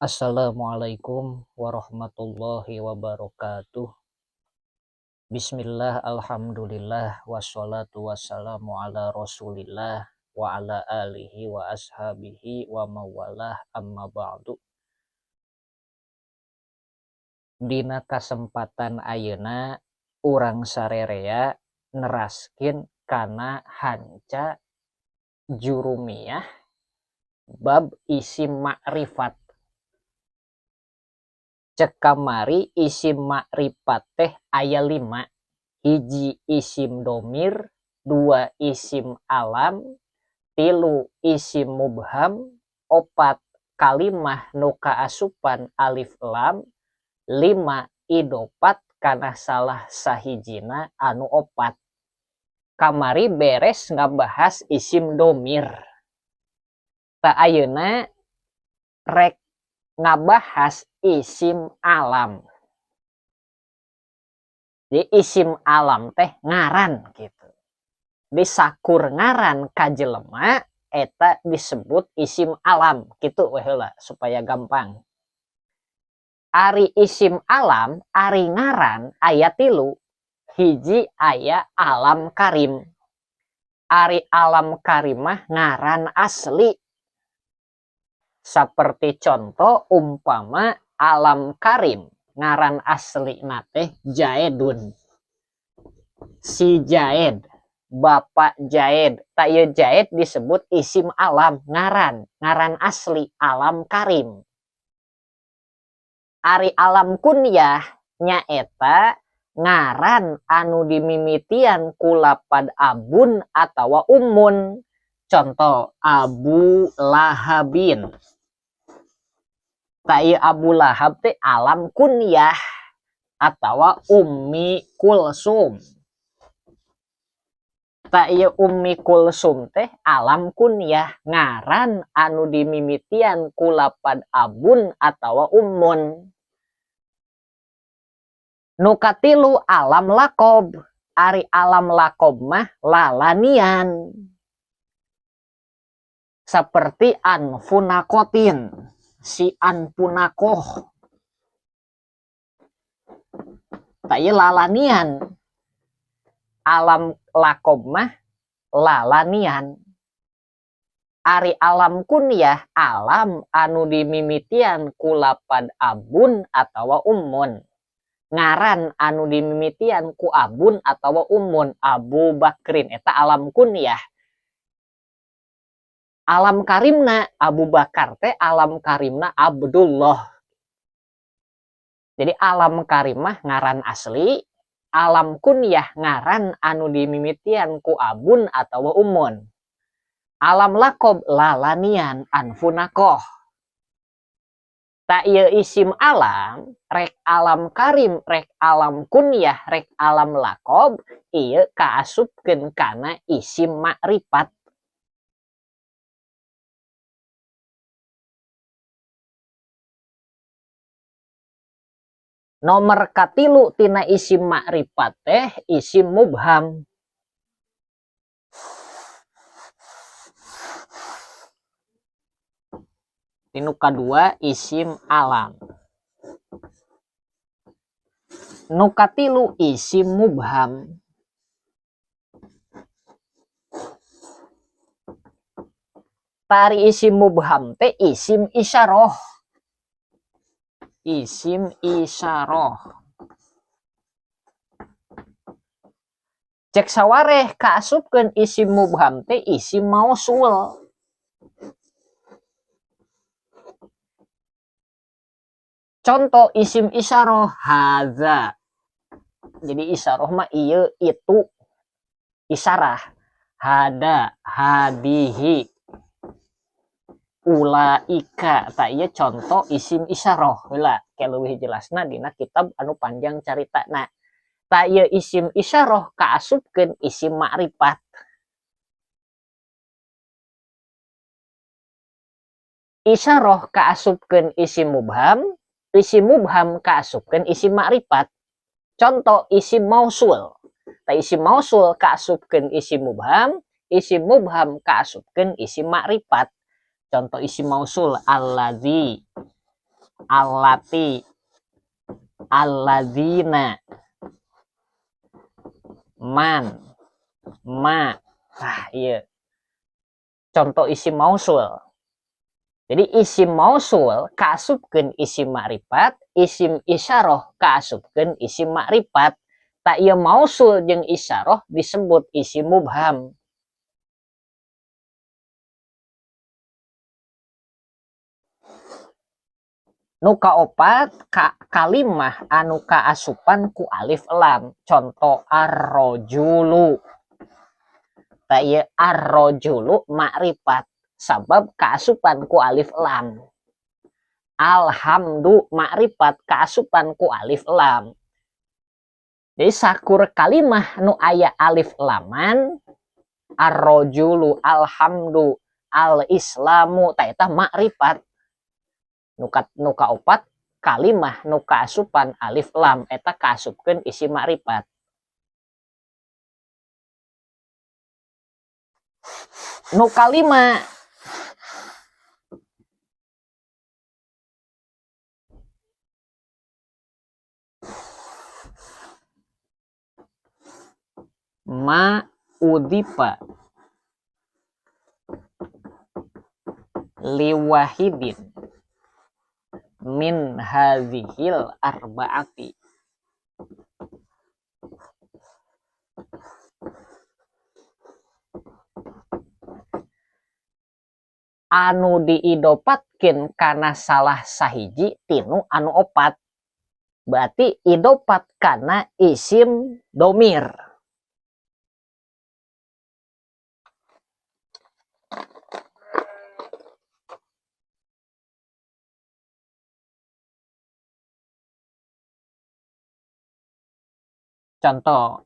Assalamualaikum warahmatullahi wabarakatuh. Bismillah, alhamdulillah, wassalatu wassalamu ala rasulillah wa ala alihi wa ashabihi wa mawalah, amma ba'du. Dina kasempatan ayeuna urang sarerea neraskeun kana hanca jurumiyah bab isim makrifat. Cek kamari isim makrifat teh aya 5. Hiji isim domir, 2 isim alam, 3 isim mubham, 4 kalimah nu kaasupan alif lam, 5 idofat kana salah sahijina anu 4. Kamari beres ngabahas isim domir. Ta ayeuna rek ngabahas isim alam. Jadi isim alam teh ngaran gitu. Disakur ngaran ka jelema eta disebut isim alam gitu we heula supaya gampang. Ari isim alam, ari ngaran aya 3. Hiji aya alam karim. Ari alam karim mah ngaran asli. Seperti contoh umpama alam karim ngaran asli na teh Jaedun. Si Jaed, Bapak Jaed. Tak ieu Jaed disebut isim alam, ngaran, ngaran asli alam karim. Ari alam kunyah nyaeta ngaran anu dimimitian ku lapad abun atawa ummun. Contoh Abu Lahabin. Tak ieu Abu Lahab teh alam kunyah atawa Ummi Kulsum. Tak ieu Ummi Kulsum teh alam kunyah, ngaran anu dimimitian ku lapad abun atawa ummun. Nu katilu alam lakob. Ari alam lakob mah lalanian. Seperti anfunakotin, si anfunakoh. Tak ieu lalanian. Alam lakob mah lalanian. Ari alam kunyah alam anu dimimitian ku lapad abun atawa ummun. Ngaran anu dimimitian ku abun atawa ummun, Abu Bakrin eta alam kunyah. Alam karimna Abu Bakar teh alam karimna Abdullah. Jadi alam karimah ngaran asli, alam kunyah ngaran anu dimimitian ku abun atawa ummun. Alam lakob lalanian anfunakoh. Tak ieu isim alam, rek alam karim, rek alam kunyah, rek alam lakob, ieu kaasupkeun kana isim makrifat. Nomor katilu tina isim makrifat teh isim mubham. Tinu kadua isim alam. Nu katilu isim mubham. Tari isim mubham teh isim isyarah. Isim isyarah. Cek sawareh kaasupkeun isim mubham teh isim mausul. Contoh isim isyarah hadza. Jadi isyarah mah ieu itu isyarah. Hada, hadihi, ulaika. Tak ieu contoh isim isyarah heula ke leuwih jelasna dina kitab anu panjang caritana. Tak ieu isim isyarah kaasupkeun isim makrifat. Isyarah kaasupkeun isim mubham, isim mubham kaasupkeun isim makrifat. Contoh isim mausul. Ta isim mausul kaasupkeun isim mubham, isim mubham kaasupkeun isim makrifat. Contoh isim mausul allazi, Allati, alladzina, man, ma. Tah ieu contoh isim mausul. Jadi isim mausul kaasupkeun isim makrifat, isim isyarah kaasupkeun isim makrifat. Tak ieu mausul jeung isyarah disebut isim mubham. Nu kaopat ka kalimah anu kaasupan ku alif lam. Contoh ar-rajulu. Tak ieu ar-rajulu makrifat sabab kaasupan ku alif lam. Alhamdu makrifat kaasupan ku alif lam. Jadi sakur kalimah nu aya alif laman ar-rajulu, alhamdu, al-islamu ta eta makrifat. Nu kaopat kalimah nu kaasupan alif lam eta kaasupkeun isim makrifat. Nu kalima ma udipa liwahidin min hadhil arba'ati. Anu diidopatkeun kana salah sahiji tinu anu opat. Berarti idopat kana isim domir. Contoh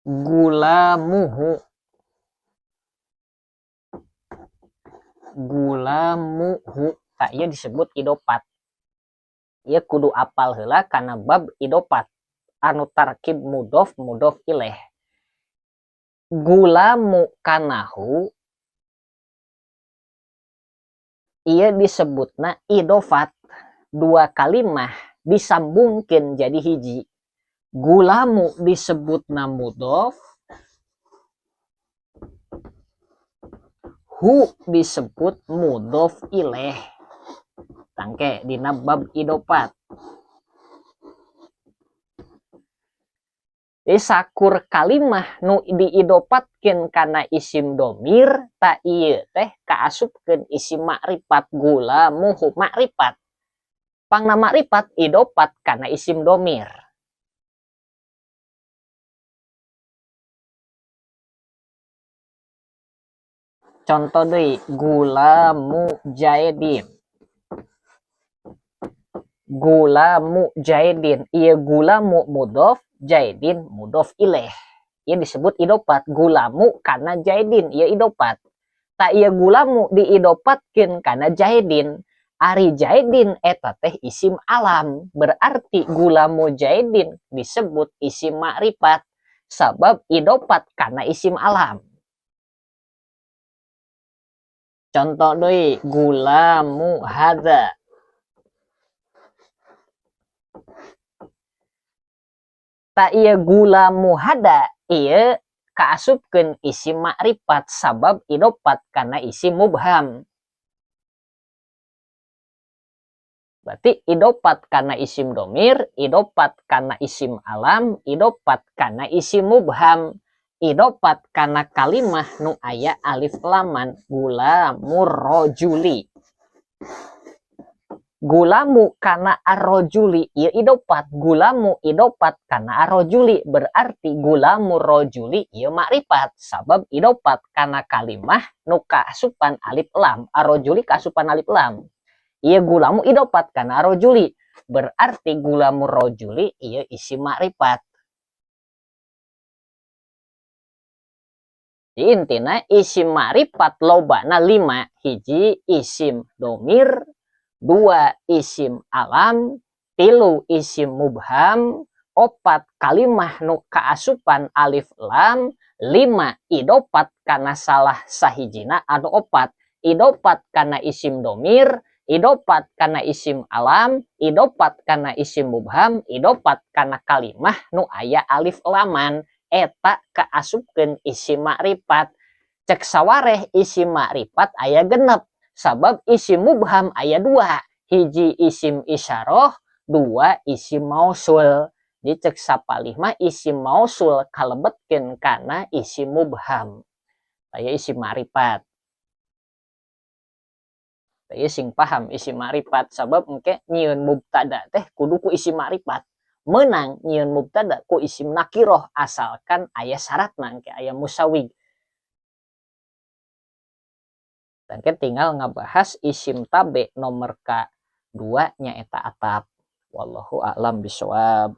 gulamuhu, gulamuhu tak ieu disebut idopat. Ieu kudu apal heula kana bab idopat anu tarkib mudhof mudhof ilaih. Gulamu kanahu ieu disebutna idofat. Dua kalimah disambungkeun jadi hiji. Gulamu disebutna mudhof, hu disebut mudhof ilaih. Tangke dina bab idopat. Jadi sakur kalimah nu diidopatkeun kana isim domir ta ieu teh kaasupkeun isim makrifat gulamuhu makrifat. Pangna makrifat idopat kana isim domir. Contoh deui gulamu jaidin. Gulamu jaidin ieu gulamu mudhof, jaidin mudhof ilaih. Ieu disebut idopat. Gulamu kana jaidin ieu idopat. Ta ieu gulamu diidopatkeun kana jaidin. Ari jaidin eta teh isim alam, berarti gulamu jaidin disebut isim makrifat sabab idopat kana isim alam. Contoh deui gulamu hadza. Ta ieu gulamu hada ieu kaasupkeun isim makrifat sabab idopat kana isim mubham. Berarti idopat kana isim domir, idopat kana isim alam, idopat kana isim mubham, idopat kana kalimah nu aya alif laman gulamur rajuli. Gulamu kana arrojuli ieu idopat, gulamu idopat kana arrojuli, berarti gulamu rojuli ieu makrifat sabab idopat kana kalimah nu kaasupan alif lam, arrojuli kaasupan alif lam. Ieu gulamu idopat kana arrojuli, berarti gulamu rojuli ieu isim makrifat. Jadi intina isim makrifat lobana 5, hiji isim domir, 2 isim alam, 3 isim mubham, Opat, kalimah nu kaasupan alif lam. Lima, idofat kana salah sahijina anu opat: idofat kana isim domir, idofat kana isim alam, idofat kana isim mubham, idofat kana kalimah nu aya alif laman. Eta kaasupkeun isim makrifat. Cek sawareh, isim makrifat aya 6, sabab isim mubham aya dua: hiji isim isyarah, dua isim mausul. Di cek sapalih mah isim mausul kalebetkeun kana isim mubham. Aya isim makrifat. Aya sing paham isim makrifat, sabab engke nyieun mubtada teh kudu ku isim makrifat, meunang nyieun mubtada ku isim nakiroh, asalkan aya syaratna, engke aya musawwigh. Engke tinggal ngabahas isim tabe nomor ka dua, nyaeta ataf. Wallahu a'lam bishawab.